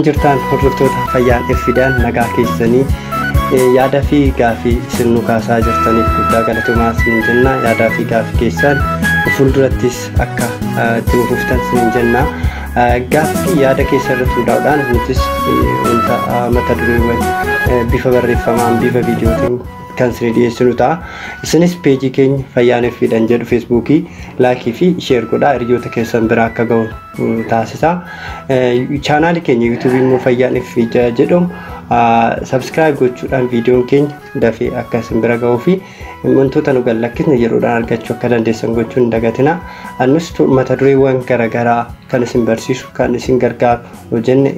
Jirtaan hordoftoota Fayyaan Effidaan, nagaa keessanii? Yaada fi gaafii isin nu kaasaa jirtaniif guddaa galatoomaa isiniin jenna. Yaadaa fi gaafii keessan fuuldurattis akka itti nu fuftan isiniin jenna. Gaaffii yaada keessa irratti hundaa'uudhaan nutis wanta mata dureewwan bifa barreeffamaan, bifa viidiyootiin kan isin dhiyeessinu ta'a. Isinis peejii keenya Fayyaan Effiidhaan jedhu Feesbuukii like fi share godhaa, hiriyoota keessan bira akka ga'u taasisa. Chaanaalii keenya Yuutuubii immoo Fayyaan Effii jedhamu subscribe gochuudhaan viidiyoon keenya dafee akka isin bira ga'uu fi wantoota nu gallakkisne yeroodhaan argachuu akka dandeessan gochuun hin dagatina. Nus mata dureewwan garaagaraa kan isin barsiisu, kan isin gargaaru hojjenne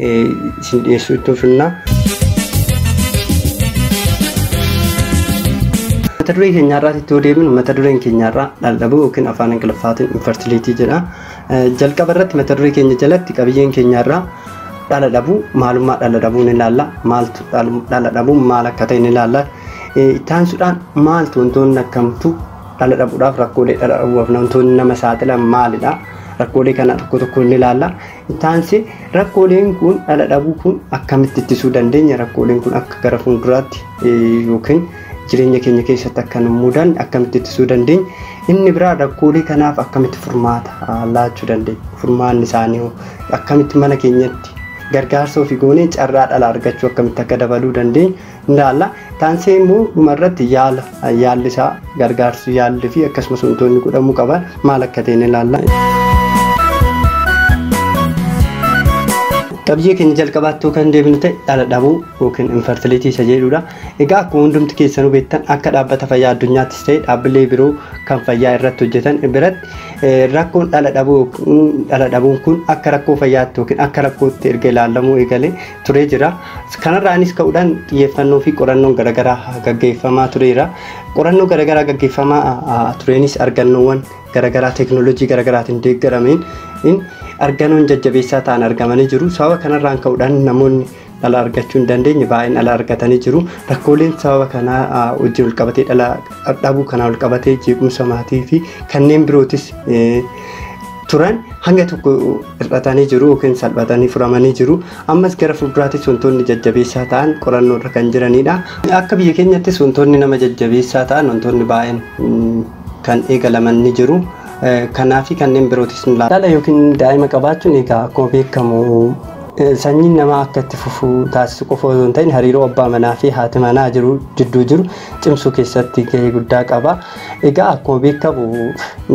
isin dhiyeessuu itti fufna. Mata duree keenyaarraa itti deeminu, mata dureen keenyaarraa dhala dhabuu yookiin afaan Ingiliffaatiin infertility jedha. Jalqaba irratti mata duree keenya jalatti qabiyyeen keenyaarraa dhala dhabuu, maalummaa dhala dhabuu ni ilaalla. Maaltu dhala dhabuun maal akka ta'e ni ilaalla. Itti aansuudhaan maaltu, wantoonni akkamtu dhala dhabuudhaaf, rakkoolee dhala dhabuudhaaf wantoonni nama saaxilan maalidha? Rakkoolee kana tokko tokko ni ilaalla. Itti aansee rakkooleen kun, dhala dhabuu kun akkamitti ittisuu dandeenya? Rakkooleen kun akka gara fuulduraatti yookiin jireenya keenya keessatti akka nu mudan akkamitti ittisuu dandeenya? Inni biraa rakkoolee kanaaf akkamitti furmaata laachuu dandeenya? Furmaanni isaanii akkamitti, mana keenyatti gargaarsa ofii goonee carraa dhala argachuu akkamitti akka dabaluu dandeenya ilaalla. Taansee immoo dhumarratti yaala, yaalli isaa, gargaarsi yaalli fi akkasumas wantoonni godhamuu qaban maal akka ta'e ni ilaalla. Qabiyyee keenya jalqabaatti kan deebinu ta'e dhala dhabuu yookiin infertility isa jedhudha. Egaa akkuma hundumti keessanuu beektan, akka Dhaabbata Fayyaa Addunyaattis ta'e dhaabbilee biroo kan fayyaa irratti hojjetan biratti rakkoon dhala dhabuu, dhala dhabuun kun akka rakkoo fayyaatti yookiin akka rakkootti erga ilaalamuu eegalee turee jira. Kanarraanis ka'uudhaan xiyyeeffannoo fi qorannoon garaagaraa gaggeeffamaa tureera. Qorannoo garaagaraa gaggeeffamaa tureenis argannoowwan garaagaraa teekinooloojii garaagaraatiin deeggarameen argannoon jajjabeessaa ta'an argamanii jiru. Sababa kanarraan ka'uudhaan namoonni dhala argachuu hin dandeenye baay'een dhala argatanii jiru. Rakkooleen sababa kanaa wajjin wal qabatee, dhala dhabuu kanaa wal qabatee, jeequmsa maatii fi kanneen birootis turan hanga tokko hir'atanii jiru yookiin salphatanii furamanii jiru. Ammas gara fuulduraattis wantoonni jajjabeessaa ta'an qorannoo irra kan jiranidha. Akka biyya keenyattis wantoonni nama jajjabeessaa ta'an, wantoonni baay'een kan eegalaman ni jiru. Kanaa fi kanneen birootis ni ilaalla. Dhala yookiin daa'ima qabaachuun egaa akkuma beekamu sanyiin namaa akka itti fufu taasisu qofa osoo hin ta'in hariiroo abbaa manaa fi haati manaa jiru jidduu jiru cimsuu keessatti gahee guddaa qaba. Egaa akkuma beekamu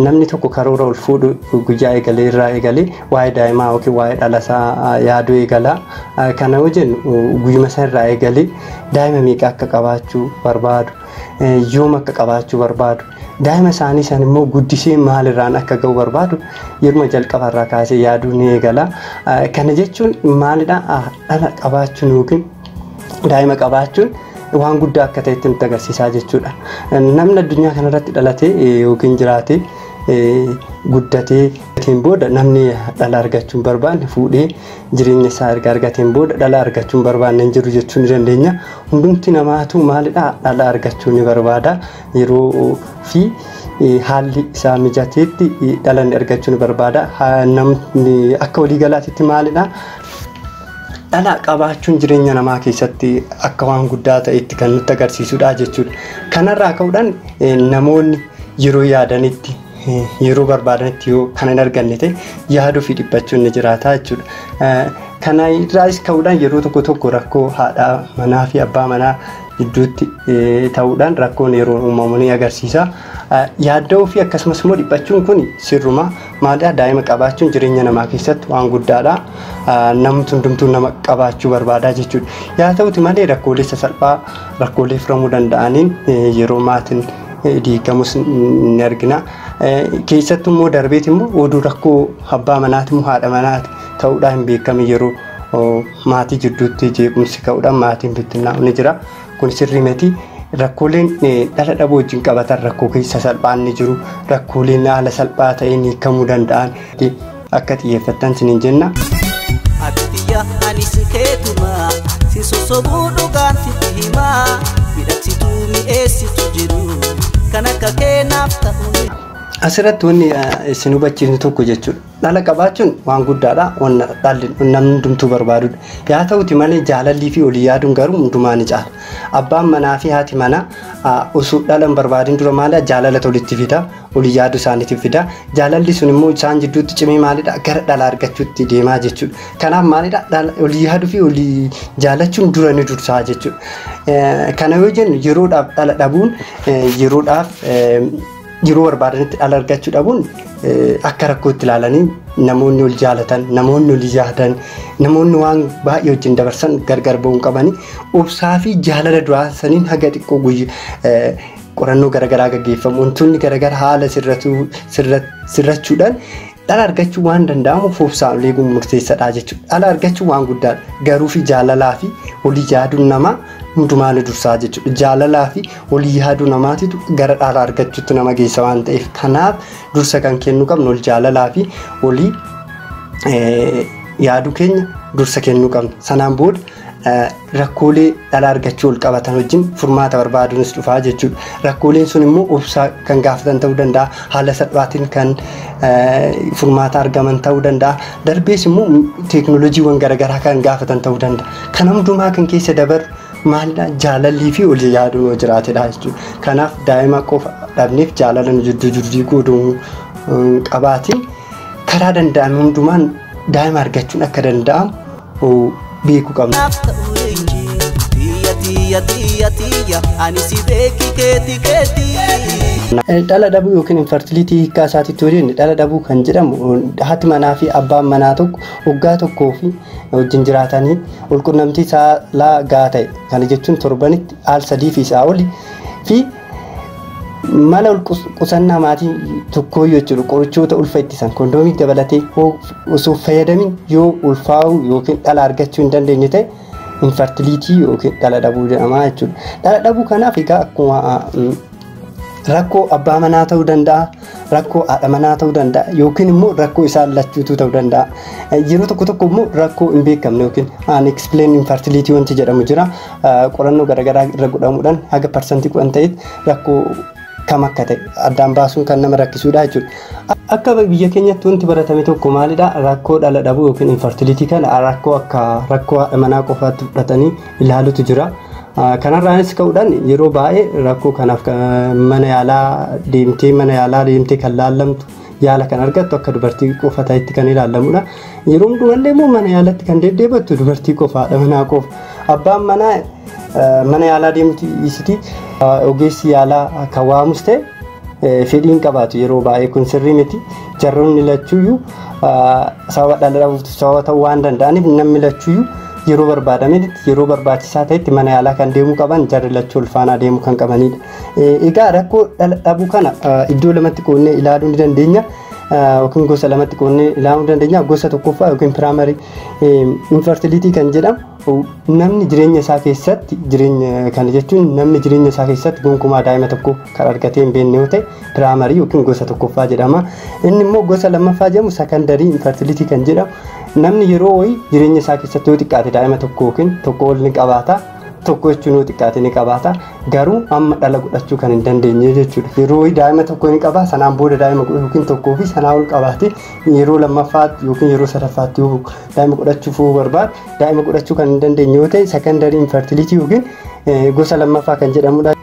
namni tokko karoora ol fuudhu guyyaa eegalee irraa eegalee waa'ee daa'imaa yookiin waa'ee dhalasaa yaaduu eegala. Kana yoo jennu guyyuma sana irraa eegalee daa'ima meeqa akka qabaachuu barbaadu, yoom akka qabaachuu barbaadu, daa'ima isaanii san immoo guddisee maalirraan akka ga'u barbaadu yeruma jalqabarraa kaasee yaaduu ni eegala. Kana jechuun maalidha? Dhala qabaachuun yookiin daa'ima qabaachuun waan guddaa akka ta'etti nutti agarsiisaa jechuudha. Namni addunyaa kanarratti dhalatee yookiin jiraatee guddatee booda namni dhala argachuu hin barbaanne, fuudhee jireenya isaa erga argateen booda dhala argachuu hin barbaanne hin jiru jechuu ni dandeenya. Hundumti namaatu maalidha, dhala argachuu ni barbaada. Yeroo fi haalli isaa mijateetti dhala ni argachuu ni barbaada. Namni akka waliigalaatitti maalidha, dhala qabaachuun jireenya namaa keessatti akka waan guddaa ta'etti kan nutti agarsiisudha jechuudha. Kanarraa ka'uudhaan namoonni yeroo yaadanitti, yeroo barbaadanitti yoo kan hin arganne ta'e yaaduu fi dhiphachuun ni jiraata jechuudha. Kana irraas ka'uudhaan yeroo tokko tokko rakkoo haadha manaa fi abbaa manaa gidduutti ta'uudhaan rakkoon yeroo uumamu ni agarsiisa. Yaadda'uu fi akkasumas immoo dhiphachuun kun sirruma. Maalidha, daa'ima qabaachuun jireenya namaa keessatti waan guddaadha. Namni hundumtuu nama qabaachuu barbaada jechuudha. Yaa ta'uti malee rakkoolee sasalphaa, rakkoolee furamuu danda'aniin yeroo maatiin diigamus ni argina. Keessattuu immoo darbeet immoo oduu rakkoo abbaa manaati immoo haadha manaati ta'uudhaan hin beekame yeroo maatii jidduutti jeequmsi ka'uudhaan maatiin bittinnaa'u ni jira. Kun sirrii miti. Rakkooleen dhala dhabuu wajjin qabatan rakkoo keessa salphaan ni jiru. Rakkooleen haala salphaa ta'een hiikamuu danda'an akka xiyyeeffattan siniin jenna. Ati anis keetuma si sosobuu dhugaan sitti himaa, miidhagsituu mi'eessitu jiru kan akka keenaaf ta'u. Asirratti wanni isin hubachiifnu tokko jechuudha. Dhala qabaachuun waan guddaadha. Wanna dhalli namni hundumtuu barbaadudha. Yaa ta'uti malee jaalallii fi olii yaaduun garuu hundumaa ni caala. Abbaan manaa fi haati manaa osoo dhala hin barbaadin dura maalidha jaalala walitti fida, olii yaaduu isaaniitiif fida. Jaalalli sun immoo isaan jidduutti cimee maalidha gara dhala argachuutti deemaa jechuudha. Kanaaf maalidha dhala olii yaaduu fi olii jaalachuun dura ni dursaa jechuudha. Kana yoo jennu yeroodhaaf dhala dhabuun yeroodhaaf yeroo barbaadanitti dhala argachuu dhabuun akka rakkootti ilaalanii namoonni ol jaalatan, namoonni ol yaadan, namoonni waan baay'ee wajjin dabarsan gargar ba'uun qabanii obsaa fi jaalala duraa saniin haga xiqqoo guyyaa qorannoo garaagaraa gaggeeffamu wantoonni garaagaraa haala sirrachuudhaan dhala argachuu waan danda'amuuf obsaan eeguun murteessaadha jechuudha. Dhala argachuu waan guddaadha. Garuu fi jaalalaa fi olii yaaduun namaa hundumaa ni dursaa jechuudha. Jaalalaa fi olii yaaduu namaatitu gara dhala argachuutti nama geessa waan ta'eef kanaaf dursa kan kennu qabnu ol jaalalaa fi olii yaaduu keenya dursa kennuu qabna. Sanaan booda rakkoolee dhala argachuu ol qabatan wajjin furmaata barbaaduunis dhufaa jechuudha. Rakkooleen sun immoo obsaa kan gaafatan ta'uu danda'a, haala salphaatiin kan furmaata argaman ta'uu danda'a, darbees immoo teeknooloojiiwwan garaagaraa kan gaafatan ta'uu danda'a. Kana hundumaa kan keessa dabarru maalidha jaalallii fi olii yaaduun yoo jiraatedha jechuudha. Kanaaf daa'ima qofa dhabneef jaalala nu jidduu jiru diiguu odoo qabaatiin karaa danda'ame hundumaan daa'ima argachuun akka danda'amu beekuu qabna. Naaf ta'u eenji tiyya tiyya tiyya tiyya ani si beeki keeti keeti. Dhala dhabuu yookiin infertiliitii hiikkaa isaatiitti yoo jenne dhala dhabuu kan jedhamu haati manaa fi abbaan manaa tokko waggaa tokkoo fi wajjin jiraatanii walqunnamtii saalaa gahaa ta'e kana jechuun torbanitti al sadii fi isaa oli fi mala qusannaa maatii tokkoo jechuudha qorichoota ulfa ittisan kondoomii dabalatee osoo fayyadamin yoo ulfaa'uu yookiin dhala argachuu hin dandeenye ta'e infertiliitii yookiin dhala dhabuu jedhama jechuudha. Dhala dhabuu kanaaf egaa akkuma rakkoo abbaa manaa ta'uu danda'a, rakkoo haadha manaa ta'uu danda'a yookiin immoo rakkoo isaan lachuutu ta'uu danda'a. Yeroo tokko tokko immoo rakkoo hin beekamne yookiin unexplained infertility wanti jedhamu jira. Qorannoo garaagaraa irra godhamuudhaan haga 10% ta'etti rakkoo kam akka ta'e addaan baasuun kan nama rakkisuudha jechuudha. Akka biyya keenyatti wanti baratame tokko maalidha? Rakkoo dhala dhabuu yookiin infertility kana rakkoo akka rakkoo haadha manaa qofaatti fudhatanii ilaalutu jira. Kanarraanis ka'uudhaan yeroo baay'ee rakkoo kanaaf mana yaalaa deemtee kan laallamtu yaala kan argattu akka dubartii qofa ta'etti kan ilaallamudha. Yeroo hundumallee immoo mana yaalatti kan deddeebattu dubartii qofaadha manaa qofa. Abbaan manaa mana yaalaa deemti isiti ogeessi yaalaa kan waamus ta'e fedhiin qabaatu yeroo baay'ee kun sirrii miti. Jarroonni lachuuyyuu sababa dhala dhabuuf sababa ta'uu waan danda'aniif namni lachuuyyuu yeroo barbaadametti yeroo barbaachisaa ta'etti mana yaalaa kan deemuu qaban jarri lachuu ulfaanaa deemuu kan qabanidha. Egaa rakkoo dhala dhabuu kana iddoo lamatti qoodnee ilaaluu ni dandeenya. Yookiin gosa lamatti qoodnee ilaaluu dandeenya. Gosa tokkoffaa yookiin primary infertility kan jedhamu namni jireenya isaa keessatti jireenya kana jechuun namni jireenya isaa keessatti gonkumaa daa'ima tokko kan argatee hin beekne yoo ta'e primary yookiin gosa tokkoffaa jedhama. Inni immoo gosa lammaffaa jedhamu secondary infertility kan jedhamu namni yeroo wayii jireenya isaa keessatti yoo xiqqaate daa'ima tokko yookiin tokko ol ni qabaata. Tokko jechuun yoo xiqqaate ni qabaata. Garuu amma dhala godhachuu kan hin dandeenye jechuudha. Yeroo wayii daa'ima tokko ni qaba sanaan booda daa'ima yookiin tokkoo fi sanaa ol qabaate yeroo lammaffaatti yookiin yeroo sadaffaatti yoo daa'ima godhachuuf yoo barbaade daa'ima godhachuu kan hin dandeenye yoo ta'e secondary infertility yookiin gosa lammaffaa kan jedhamudha.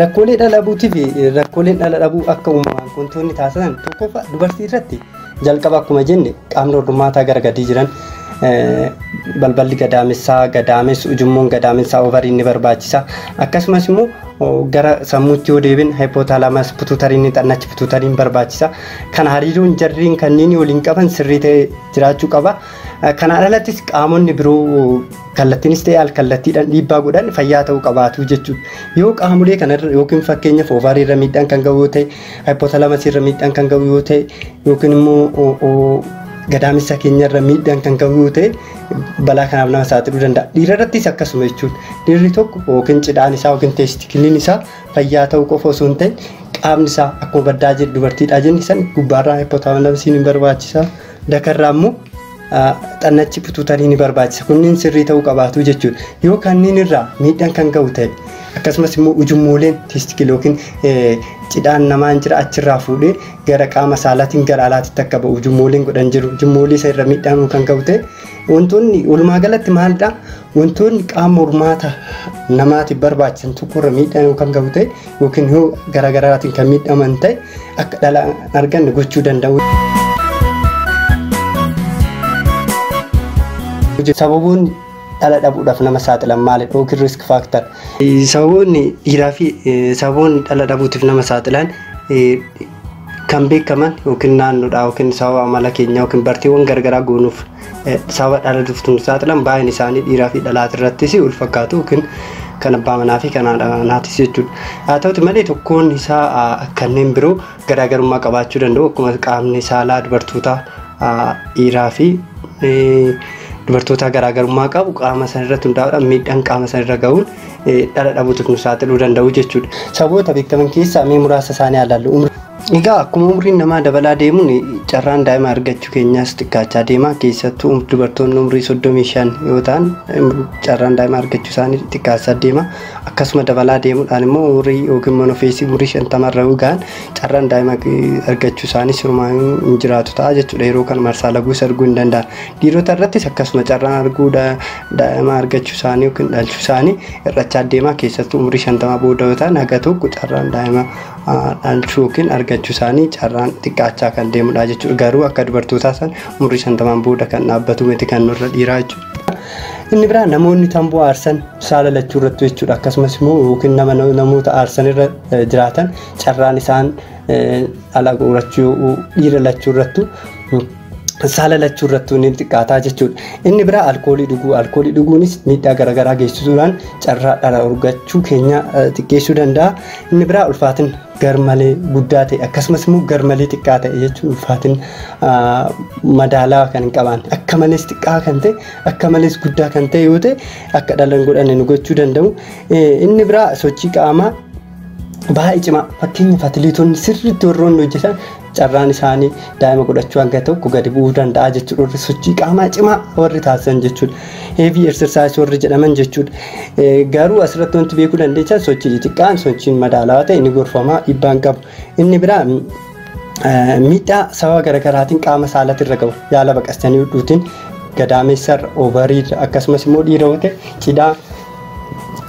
Rakkoolee dhala dhabuutii fi rakkooleen dhala dhabuu akka uumamaan wantoonni taasisan tokkoffaa dubartii irratti jalqaba akkuma jenne qaamni hormaataa gara gadii jiran balballi gadaamessaa, gadaamessu, ujummoon gadaamessaa ovariin ni barbaachisa. Akkasumas immoo gara sammuutti yoo deebin hypothalamus pituitariin xannachi pituitariin barbaachisa. Kana hariiroon jarriin kanneen waliin qaban sirrii ta'e jiraachuu qaba. Kanaan alattis qaamonni biroo kallattiinis ta'e al kallattiidhaan dhiibbaa godhan fayyaa ta'uu qabaatu jechuudha. Yoo qaamolee kanarra yookiin fakkeenyaaf ovarii irra miidhaan kan gahu yoo ta'e, hypothalamus irra miidhaan kan gahu yoo ta'e yookiin immoo gadaamessa keenyarra miidhaan kan gahu yoo ta'e balaa kanaaf nama saaxiluu danda'a. Dhiira irrattis akkasuma jechuudha. Dhiirri tokko yookiin cidhaan isaa yookiin testicleiin isaa fayyaa ta'uu qofa osoo hin ta'in qaamni isaa akkuma baddaa jedhu dubartiidhaa jenne san gubbaarraa hypothalamusiin ni barbaachisa. Dakarraa immoo xannachi pituitarii ni barbaachisa. Kunneen sirrii ta'uu qabaatu jechuudha. Yoo kanneen irraa miidhaan kan gahu ta'e akkasumas immoo ujummooleen testicle yookiin Cidhaan namaan jira achirraa fuudhee gara qaama saalaatiin gara alaatitti akka ba'u ujummooleen godhan jiru. Ujummoolee isa irra miidhaan kan ga'u ta'e wantoonni walumaa galatti maalidha? Wantoonni qaama hormaata namaatiif barbaachisan tokkorra miidhaan kan ga'u ta'e yookiin yoo garaagaraatiin kan miidhaman ta'e akka dhala arganne gochuu danda'u. Sababoonni dhala dhabuudhaaf nama saaxilan maalidha? Yookiin risk factor. Sababoonni dhiiraa fi sababoonni dhala dhabuutiif nama saaxilan kan beekaman yookiin naannoodha yookiin sababa amala keenyaa yookiin barteewwan garagaraa goonuuf sababa dhala dhabuuf nu saaxilan baay'een isaanii dhiiraa fi dhalaati irrattis wal fakkaatu yookiin kan abbaa manaa fi kan haadha manaatis jechuudha. Haa ta'uti malee tokkoon isaa kanneen biroo garaagarummaa qabaachuu danda'u akkuma qaamni saalaa dubartootaa dhiiraa fi dubartoota garaagarummaa qabu qaama san irratti hundaa'uudhaan miidhaan qaama san irra gahuun dhala dhabuutiif nu saaxiluu danda'u jechuudha. Sababoota beekaman keessaa mee muraasa isaanii haa ilaallu. Egaa akkuma umriin namaa dabalaa deemuun carraan daa'ima argachuu keenyaas xiqqaachaa deema. Keessattuu dubartoonni umrii 35 yoo ta'an carraan daa'ima argachuu isaanii xiqqaachaa deema. Akkasuma dabalaa deemuudhaan immoo umrii yookiin manofeesii umrii 50 irra yoo gahan carraan daa'ima argachuu isaanii sirumaa hin jiraatu ta'a jechuudha. Yeroo kana marsaa laguus arguu hin danda'an. Dhiirota irrattis akkasuma carraan arguu daa'ima argachuu isaanii yookiin dhalchuu isaanii hir'achaa deema. Keessattuu umrii 50 booda yoo ta'an haga tokko carraan daa'ima dhalchuu yookiin argachuu isaanii carraan xiqqaachaa kan deemudha jechuudha. Garuu akka dubartootaa san umrii 50 booda kan dhaabbatu miti kan nurra dhiiraa jechuudha. Inni biraa namoonni tamboo aarsan saala lachuu irratti jechuudha. Akkasumas immoo yookiin namoota aarsan irra jiraatan carraan isaan dhala godhachuu dhiira lachuu irrattu saala lachuu irrattuu ni xiqqaataa jechuudha. Inni biraa alkoolii dhuguu. Alkoolii dhuguunis miidhaa garaagaraa geessisuudhaan carraa dhala argachuu keenya xiqqeessuu danda'a. Inni biraa ulfaatina garmalee guddaa ta'e akkasumas immoo garmalee xiqqaa ta'e jechuun ulfaatina madaalawaa kan hin qabaanne akka malees xiqqaa kan ta'e akka malees guddaa kan ta'e yoo ta'e akka dhala hin godhanne nu gochuu danda'u. Inni biraa sochii qaamaa baay'ee cimaa fakkeenyaaf atileetonni sirriitti warroonni hojjetan carraan isaanii daa'ima godhachuu hanga tokko gadi bu'uu danda'a jechuudha. Warri sochii qaamaa cimaa warri taasisan jechuudha. Heavy exercise warri jedhaman jechuudha. Garuu asirratti wanti beekuu dandeessan sochii xixiqqaan sochiin madaalawaa ta'e ni gorfama dhiibbaa hin qabu. Inni biraa miidhaa sababa garaagaraatiin qaama saalatti irra gahu yaala baqaqsanii hodhuutiin gadaameessarra oovariirra akkasumas immoo dhiira yoo ta'e cidhaa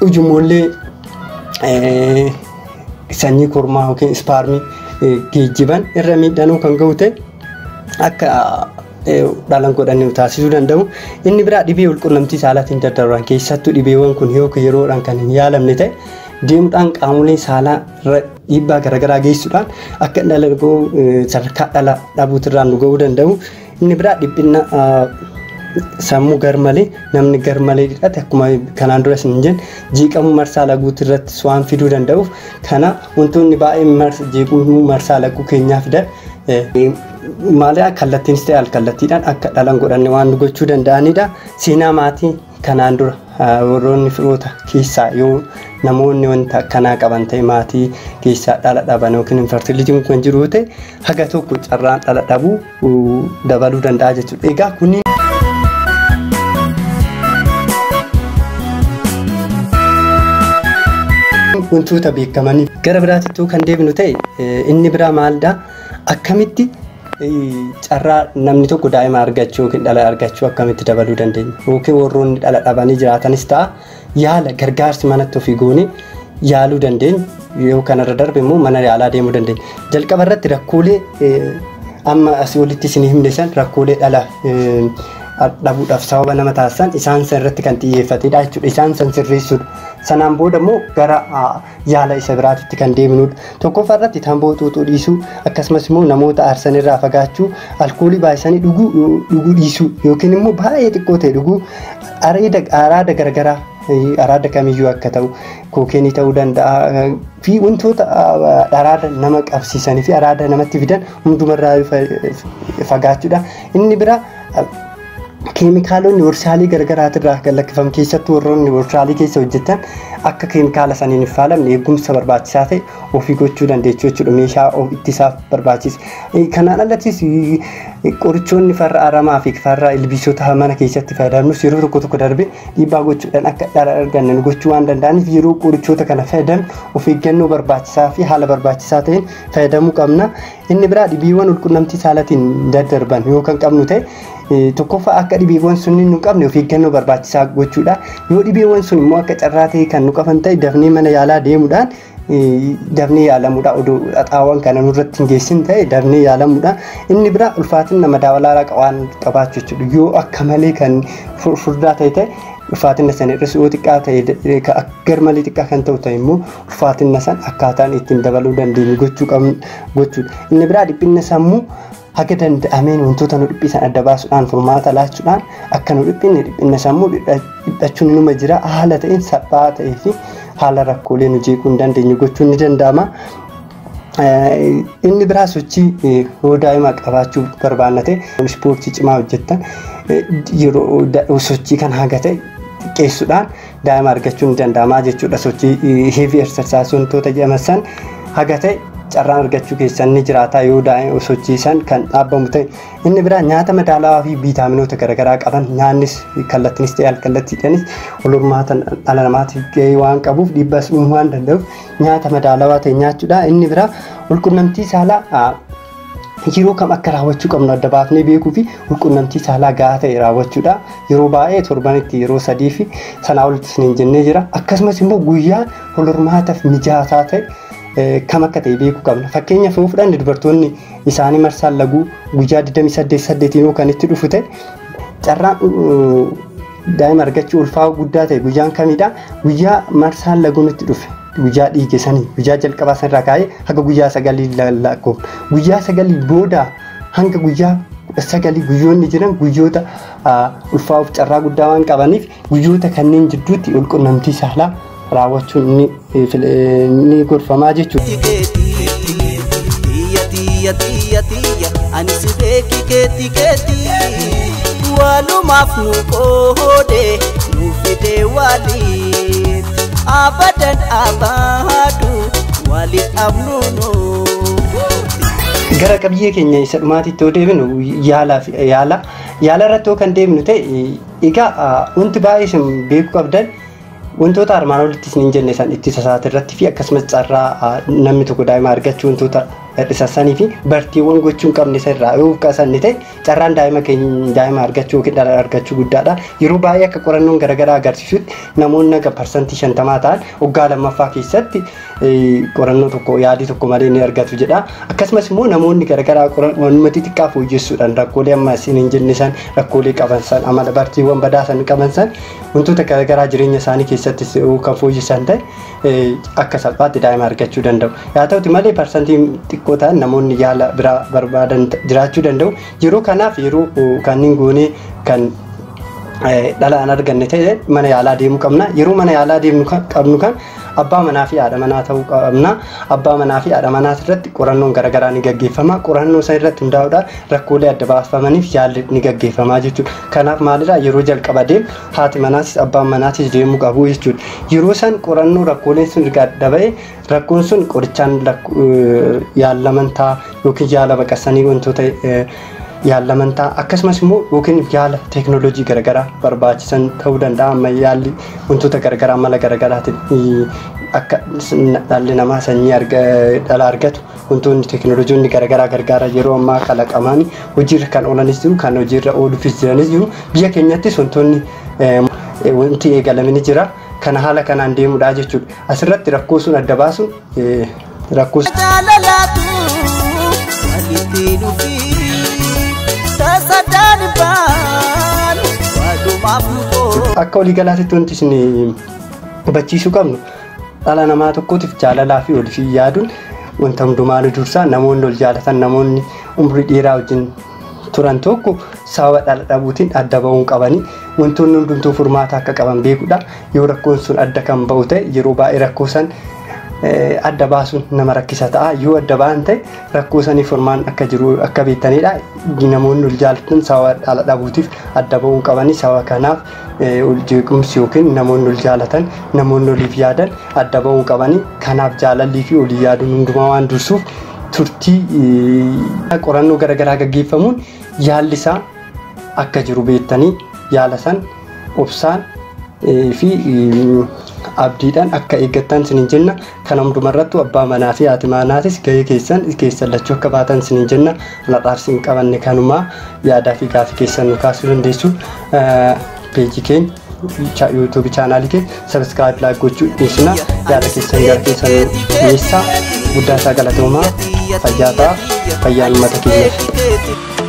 ujumoollee sanyii kormaa yookiin ispaarmii geejjiban irra miidhanuu kan gahu ta'e akka dhala hin godhanne taasisuu danda'u. Inni biraa dhibee walqunnamtii saalaatiin daddarban keessattuu dhibeewwan kun yoo yeroodhaan kan hin yaalamne ta'e deemuudhaan qaamolee saalaa irra dhiibbaa garaagaraa geessuudhaan akka dhala sadarkaa dhala dhabuutirraan nu gahuu danda'u. Inni biraa dhiphina sammuu garmalee namni garmalee dhiphate akkuma kanaan dura isin jenne jeeqamuu marsaa laguuti irratti waan fiduu danda'uuf kana wantoonni baay'een jeeqamuu marsaa laguu keenyaa fidan maali kallattiinis ta'e alkallattiidhaan akka dhala hin godhanne waan nu gochuu danda'anidha. Seenaa maatii kanaan dura warroonni firoota keessaa yoo namoonni wanta akkanaa qaban ta'e maatii keessaa dhala dhaban yookiin infertilitiin kan jiru ta'e haga tokko carraan dhala dhabuu dabaluu danda'a jechuudha. Egaa kunniin wantoota beekamanii gara biraatittuu kan deebinu ta'e inni biraa maalidha? Akkamitti carraa namni tokko daa'ima argachuu yookiin dhala argachuu akkamitti dabaluu dandeenya? Yookiin warroonni dhala dhabanii jiraatanis ta'a yaala gargaarsi manatti ofii goone yaaluu dandeenya. Yoo kanarra darbe immoo mana yaalaa deemuu dandeenya. Jalqaba irratti rakkoolee amma asii olitti isin himne san rakkoolee dhala dhabuudhaaf sababa nama taasisan isaan san irratti kan xiyyeeffatedha jechuudha. Isaan san sirreessuudha. Sanaan booda immoo gara yaala isa biraatitti kan deemnudha. Tokkoffaa irratti tamboo xuuxuu dhiisuu akkasumas immoo namoota aarsan irraa fagaachuu, alkoolii baay'isanii dhuguu dhiisuu yookiin immoo baay'ee xiqqoo ta'e dhuguu, araada garaagaraa araada kamiyyuu akka ta'u kookeenii ta'uu danda'a fi wantoota araada nama qabsiisanii fi araada namatti fidan hundumarraa fagaachuudha. Inni biraa keemikaalonni warshaalee garaagaraatirraa kan lakkifaman keessattuu warroonni warshaalee keessa hojjetan akka keemikaala saniin hin faalamne eegumsa barbaachisaa ta'e ofii gochuu dandeechuu jechuudha. Meeshaa of ittisaaf barbaachisa. Kanaan alattis qorichoonni farra aramaa fi farra ilbiisota mana keessatti fayyadamnus yeroo tokko tokko darbe dhiibbaa gochuudhaan akka dhala arganne nu gochuu waan danda'aniif yeroo qorichoota kana fayyadamnu of eeggannoo barbaachisaa fi haala barbaachisaa ta'een fayyadamuu qabna. Inni biraa dhibeewwan walqunnamtii saalaatiin daddarban yoo kan qabnu ta'e, tokkoffaa akka dhibeewwan sun nu qabne of eeggannoo barbaachisaa gochuudha. Yoo dhibeewwan sun immoo akka carraa ta'e kan nu qaban ta'e, dafnee mana yaalaa deemuudhaan dafnee yaalamuudha. Odoo xaxaawwan kana nurratti hin geessin ta'e dafnee yaalamuudha. Inni biraa ulfaatina madaalawaa waan qabaachuu jechuudha. Yoo akka malee kan furdaa ta'e ulfaatina sana hir'isuu, yoo xiqqaa ta'e, garmalee xiqqaa kan ta'u ta'e immoo ulfaatina san akkaataan ittiin dabaluu dandeenyu gochuu qabnu gochuudha. Inni biraa dhiphinna sammuu haga danda'ameen wantoota nu dhiphisan adda baasuudhaan furmaata laachuudhaan akka nu dhiphinne, dhiphinna sammuu dhiphachuun numa jira, haala ta'een salphaa ta'ee fi haala rakkoolee nu jeequu hin dandeenye gochuun ni danda'ama. Inni biraa sochii, yoo daa'ima qabaachuu barbaanna ta'e ispoortii cimaa hojjettan yeroo sochii kan haga ta'e xiqqeessuudhaan daa'ima argachuun ni danda'ama jechuudha. Sochii heavy exercise wantoota jedhaman san haga ta'e carraan argachuu keessan ni jiraata yoo daa'ima sochii san kan dhaabbamu ta'e. Inni biraa nyaata madaalawaa fi viitaaminoota garaagaraa qaban nyaannis kallattiinis ta'e alkallattiidhaanis wal hormaata dhala namaatiif gahee waan qabuuf, dhiibbaas uumuu waan danda'uuf nyaata madaalawaa ta'e nyaachuudha. Inni biraa walqunnamtii saalaa yeroo kam akka raawwachuu qabnu adda baafnee beekuu fi walqunnamtii saalaa gahaa ta'e raawwachuudha. Yeroo baay'ee torbanitti yeroo 3 fi sanaa olitti isiniin jennee jira. Akkasumas immoo guyyaa wal hormaataaf mijataa ta'e kam akka ta'e beekuu qabna. Fakkeenyaaf yoo fudhanne, dubartoonni isaanii marsaan laguu guyyaa 28 yoo kan itti dhufu ta'e, carraan daa'ima argachuu ulfaa'uu guddaa ta'e guyyaan kamidha? Guyyaa marsaan laguun itti dhufe, guyyaa dhiige sanii, guyyaa jalqabaa sanarraa kaa'ee haga guyyaa 9 lakkoofna. Guyyaa 9 booda hanga guyyaa 19 guyyoonni jiran guyyoota ulfaa'uuf carraa guddaa waan qabaniif guyyoota kanneen jidduutti walqunnamtii saalaa raawwachuun ni gorfamaa jechuudha. Tiyya tiyya tiyya tiyya, ani si beeki keeti keeti, walumaaf nu qoode nu fide waliit abadan abaadu walit abnu nu. Gara qabiyyee keenya isa dhumaatitti yoo deebinu, yaalaa fi yaala irratti yoo kan deebinu ta'e, egaa wanti baay'ee isin beekuu qabdan wantoota armaan olitti isin jenne san ittisa isaati irratti fi akkasumas carraa namni tokko daa'ima argachuu wantoota hir'isa sanii fi barteewwan gochuu hin qabne isa irraa yoo qasanne ta'e carraan daa'ima keenya daa'ima argachuu yookiin dhala argachuu guddaadha. Yeroo baay'ee akka qorannoon garaagaraa agarsiisutti namoonni akka 50% ta'an waggaa lammaffaa keessatti qorannoo tokko yaalii tokko malee ni argatu jedha. Akkasumas immoo namoonni garaagaraa qorannoo xixiqqaa fooyyessuudhaan rakkoolee amma isin hin jenne san, rakkoolee qaban san, amala barteewwan badaa san qaban san, wantoota garaagaraa jireenya isaanii keessatti kan fooyyessan ta'e akka salphaatti daa'ima argachuu danda'u. Haa ta'uti malee parsantiin xiqqoo ta'an namoonni yaala biraa barbaadan jiraachuu danda'u. Yeroo kanaaf yeroo kanneen goonee kan dhala an arganne ta'e mana yaalaa deemuu qabna. Yeroo mana yaalaa deemnu qabnu kan abbaa manaa fi haadha manaa ta'uu qabna. Abbaa manaa fi haadha manaa irratti qorannoon garaagaraa ni gaggeeffama. Qorannoo sana irratti hundaa'uudhaan rakkoolee adda baafamaniif yaalli ni gaggeeffama jechuudha. Kanaaf maalidhaa, yeroo jalqaba deemu haati manaatis abbaan manaatis deemuu qabu jechuudha. Yeroo san qorannoo rakkooleen sun erga adda ba'e, rakkoon sun qorichaan yaalaman ta'a yookiin yaala baqasanii wantoota yaalaman ta'a, akkasumas immoo yookiin yaala teeknooloojii garaagaraa barbaachisan ta'uu danda'a. Amma yaalli wantoota garaagaraa mala garaagaraatiin akka dhalli namaa sanyii dhala argatu wantoonni teeknooloojiin garaagaraa gargaara yeroo ammaa kalaqaman hojiirra kan oolanis jiru, kan hojiirra ooluufis jiranis jiru. Biyya keenyattis wantoonni wanti eegalame ni jira. Kana haala kanaan deemudha jechuudha. Asirratti rakkoo sun adda baasuun rakkoo Jaalalaatu walitti dhufi tasadaan baan walumaaf nu qoode. Akka waliigalaatti wanti isin hubachiisuu qabnu, dhala namaa tokkootiif jaalalaa fi olii yaaduun wanta hundumaa nu dursaa. Namoonni ol jaalatan, namoonni umrii dheeraa wajjin turan tokko sababa dhala dhabuutiin adda ba'uun qabanii wantoonni hundumtuu furmaata akka qaban beekuudha. Yoo rakkoon sun adda kan ba'u ta'e, yeroo baay'ee rakkoo san adda baasuun nama rakkisa ta'a. Yoo adda ba'an ta'e rakkoo saniif furmaan akka jiru akka beektanidha. Namoonni ol jaalatan sababa dhala dhabuutiif adda ba'uu qabanii sababa kanaaf jeequmsi yookiin namoonni ol jaalatan namoonni oliif yaadan adda ba'uu qabanii kanaaf jaalallii fi olii yaaduun hundumaa waan dursuuf turtii qorannoo garaagaraa gaggeeffamuun yaalli isaa akka jiru beektanii yaala san obsaan fi abdiidhaan akka eeggattan isiniin jenna. Kana hundumarrattu abbaa manaa fi haati manaatis gahee keessan keessan lachuu akka baatan isiniin jenna. Har'aaf isin qabanne kanumaa yaadaa fi gaafii keessan nu kaasuu dandeessu. Peejii keenya yuutuubii chaanaalii keenya sabiskiraayib laayik gochuu dhiisna. Yaada keessan gara keessan nu dhiyeessaa. Guddaa isaa galatoomaa. Fayyaa ta'a. Fayyaan uummata keenyaaf.